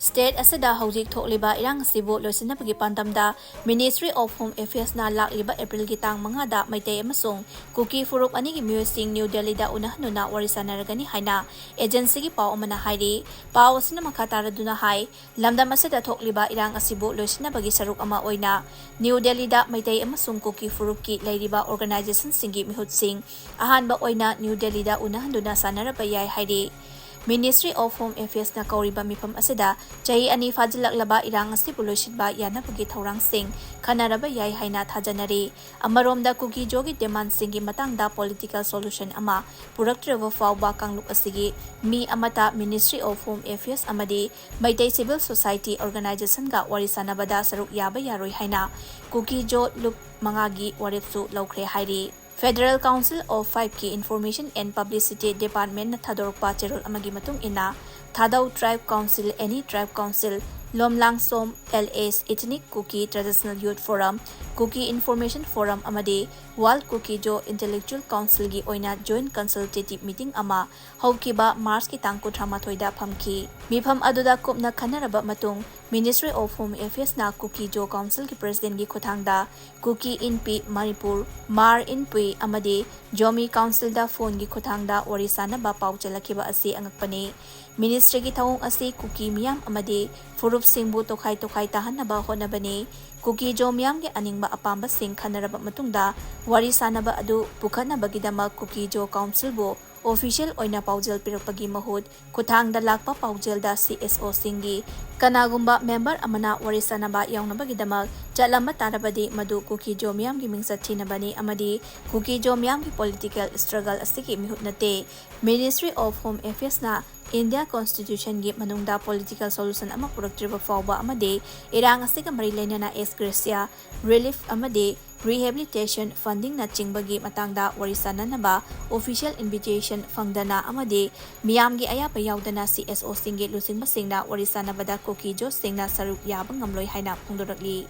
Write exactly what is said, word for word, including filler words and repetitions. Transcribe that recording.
State ꯑꯁꯤꯗ ꯍꯧꯖꯤꯛ ꯊꯣꯛꯂꯤꯕ ꯏꯔꯥꯡ ꯑꯁꯤꯕꯨ ꯂꯣꯏꯁꯤꯟꯅꯕꯒꯤ ꯄꯥꯟꯗꯝꯗ Ministry of Home Affairsꯅ ꯂꯥꯛꯂꯤꯕ Aprilꯒꯤ ꯇꯥꯡ ꯃꯉꯥꯗ ꯃꯩꯇꯩ ꯑꯃꯁꯨꯡ ꯀꯨꯀꯤ ꯐꯨꯔꯨꯞ ꯑꯅꯤꯒꯤ ꯃꯤꯑꯣꯏꯁꯤꯡ New Delhiꯗ ꯎꯅꯍꯟꯗꯨꯅ ꯋꯥꯔꯤ ꯁꯥꯟꯅꯔꯒꯅꯤ ꯍꯥꯏꯅ agencyꯒꯤ ꯄꯥꯎ ꯑꯃꯅ ꯍꯥꯏꯔꯤ꯫ ꯄꯥꯎ ꯑꯁꯤꯅ ꯃꯈꯥ ꯇꯥꯔꯗꯨꯅ ꯍꯥꯏ, ꯂꯝꯗꯝ ꯑꯁꯤꯗ ꯊꯣꯛꯂꯤꯕ ꯏꯔꯥꯡ ꯑꯁꯤꯕꯨ ꯂꯣꯏꯁꯤꯟꯅꯕꯒꯤ ꯁꯔꯨꯛ ꯑꯃ ꯑꯣꯏꯅ New Delhiꯗ ꯃꯩꯇꯩ ꯑꯃꯁꯨꯡ ꯀꯨꯀꯤ ꯐꯨꯔꯨꯞꯀꯤ ꯂꯩꯔꯤꯕ organisationꯁꯤꯡꯒꯤ ꯃꯤꯍꯨꯠꯁꯤꯡ ꯑꯍꯥꯟꯕ ꯑꯣꯏꯅ New Delhiꯗ ꯎꯅꯍꯟꯗꯨꯅ ꯁꯥꯟꯅꯔꯕ ꯌꯥꯏ ꯍꯥꯏꯔꯤ꯫ Ministry of Home Affairsꯅ ꯀꯧꯔꯤꯕ ꯃꯤꯐꯝ ꯑꯁꯤꯗ ꯆꯍꯤ ꯑꯅꯤ ꯐꯥꯖꯤꯜꯂꯛꯂꯕ ꯏꯔꯥꯡ ꯑꯁꯤꯕꯨ ꯂꯣꯏꯁꯤꯟꯕ ꯌꯥꯅꯕꯒꯤ ꯊꯧꯔꯥꯡꯁꯤꯡ ꯈꯟꯅꯔꯕ ꯌꯥꯏ ꯍꯥꯏꯅ ꯊꯥꯖꯅꯔꯤ꯫ ꯑꯃꯔꯣꯝꯗ ꯀꯨꯀꯤ ꯖꯣꯒꯤ demandꯁꯤꯡꯒꯤ ꯃꯇꯥꯡꯗ political solution ꯑꯃ ꯄꯨꯔꯛꯇ꯭ꯔꯤꯕ ꯐꯥꯎꯕ ꯀꯥꯡꯂꯨꯞ ꯑꯁꯤꯒꯤ ꯃꯤ ꯑꯃꯠꯇ Ministry of Home Affairs ꯑꯃꯗꯤ ꯃꯩꯇꯩ civil society organisationꯒ ꯋꯥꯔꯤ ꯁꯥꯟꯅꯕꯗ ꯁꯔꯨꯛ ꯌꯥꯕ ꯌꯥꯔꯣꯏ ꯍꯥꯏꯅ ꯀꯨꯀꯤ ꯖꯣ ꯂꯨꯞ ꯃꯉꯥꯒꯤ ꯋꯥꯔꯦꯞꯁꯨ ꯂꯧꯈ꯭ꯔꯦ ꯍꯥꯏꯔꯤ꯫ Federal Council of Fiveꯀꯤ Information and Publicity Departmentꯅ ꯊꯥꯗꯣꯔꯛꯄ ꯆꯦꯔꯣꯜ ꯑꯃꯒꯤ ꯃꯇꯨꯡ ꯏꯟꯅ, Thadou Tribe Council, Any Tribe Council, Lomlang Som, L S, Ethnic Kuki Traditional Youth Forum, Kuki Information Forum ꯑꯃꯗꯤ World Kuki Zo Intellectual Councilꯒꯤ ꯑꯣꯏꯅ Joint Consultative Meeting ꯑꯃ ꯍꯧꯈꯤꯕ Marchꯀꯤ ꯇꯥꯡ ꯀꯨꯟꯊ꯭ꯔꯥ ꯃꯥꯊꯣꯏꯗ ꯐꯝꯈꯤ꯫ ꯃꯤꯐꯝ ꯑꯗꯨꯗ ꯀꯨꯞꯅ ꯈꯟꯅꯔꯕ ꯃꯇꯨꯡ, Ministry of Home Affairsꯅ Kuki Zo Councilꯒꯤ Presidentꯀꯤ ꯈꯨꯠꯊꯥꯡꯗ Kuki Inpi Manipur, Hmar Inpi ꯑꯃꯗꯤ Zomi Councilꯗ phoneꯒꯤ ꯈꯨꯠꯊꯥꯡꯗ ꯋꯥꯔꯤ ꯁꯥꯅꯕ ꯄꯥꯎ ꯆꯦꯜꯂꯛꯈꯤꯕ ꯑꯁꯤ ꯑꯉꯛꯄꯅꯤ꯫ Ministryꯒꯤ ꯊꯧꯑꯣꯡ ꯑꯁꯤ ꯀꯨꯀꯤ ꯃꯤꯌꯥꯝ ꯑꯃꯗꯤ ꯐꯨꯔꯨꯞꯁꯤꯡꯕꯨ ꯇꯣꯈꯥꯏ ꯇꯣꯈꯥꯏ ꯇꯥꯍꯟꯅꯕ ꯍꯣꯠꯅꯕꯅꯤ꯫ ꯀꯨꯀꯤ ꯖꯣ ꯃꯤꯌꯥꯝꯒꯤ ꯑꯅꯤꯡꯕ ꯑꯄꯥꯝꯕꯁꯤꯡ ꯈꯟꯅꯔꯕ ꯃꯇꯨꯡꯗ ꯋꯥꯔꯤ ꯁꯥꯅꯕ ꯑꯗꯨ ꯄꯨꯈꯠꯅꯕꯒꯤꯗꯃꯛ ꯀꯨꯀꯤ ꯖꯣ Councilꯕꯨ official ꯑꯣꯏꯅ ꯄꯥꯎꯖꯦꯜ ꯄꯤꯔꯛꯄꯒꯤ ꯃꯍꯨꯠ, ꯈꯨꯠꯊꯥꯡꯗ ꯂꯥꯛꯄ ꯄꯥꯎꯖꯦꯜꯗ C S Oꯁꯤꯡꯒꯤ ꯀꯅꯥꯒꯨꯝꯕ member ꯑꯃꯅ ꯋꯥꯔꯤ ꯁꯥꯅꯕ ꯌꯥꯎꯅꯕꯒꯤꯗꯃꯛ ꯆꯠꯂꯝꯕ ꯇꯥꯔꯕꯗꯤ, ꯃꯗꯨ ꯀꯨꯀꯤ ꯖꯣ ꯃꯤꯌꯥꯝꯒꯤ ꯃꯤꯡꯆꯠ ꯊꯤꯅꯕꯅꯤ ꯑꯃꯗꯤ ꯀꯨꯀꯤ ꯖꯣ ꯃꯤꯌꯥꯝꯒꯤ political struggle ꯑꯁꯤꯒꯤ ꯃꯤꯍꯨꯠ ꯅꯠꯇꯦ꯫ Ministry of Home Affairsꯅ India Constitutionꯒꯤ ꯃꯅꯨꯡꯗ political solution ꯑꯃ ꯄꯨꯔꯛꯇ꯭ꯔꯤꯕ ꯐꯥꯎꯕ ꯑꯃꯗꯤ ꯏꯔꯥꯡ ꯑꯁꯤꯒ ꯃꯔꯤ ꯂꯩꯅꯅ ex gratia relief ꯑꯃꯗꯤ rehabilitation fundingꯅꯆꯤꯡꯕꯒꯤ ꯃꯇꯥꯡꯗ ꯋꯥꯔꯤ ꯁꯥꯅꯅꯕ official invitation ꯐꯪꯗꯅ ꯑꯃꯗꯤ ꯃꯤꯌꯥꯝꯒꯤ ꯑꯌꯥꯕ ꯌꯥꯎꯗꯅ C S Oꯁꯤꯡꯒꯤ ꯂꯨꯆꯤꯡꯕꯁꯤꯡꯅ ꯋꯥꯔꯤ ꯁꯥꯅꯕꯗ ꯀꯨꯀꯤ ꯖꯣꯁꯤꯡꯅ ꯁꯔꯨꯛ ꯌꯥꯕ ꯉꯝꯂꯣꯏ ꯍꯥꯏꯅ ꯐꯣꯡꯗꯣꯔꯛꯂꯤ꯫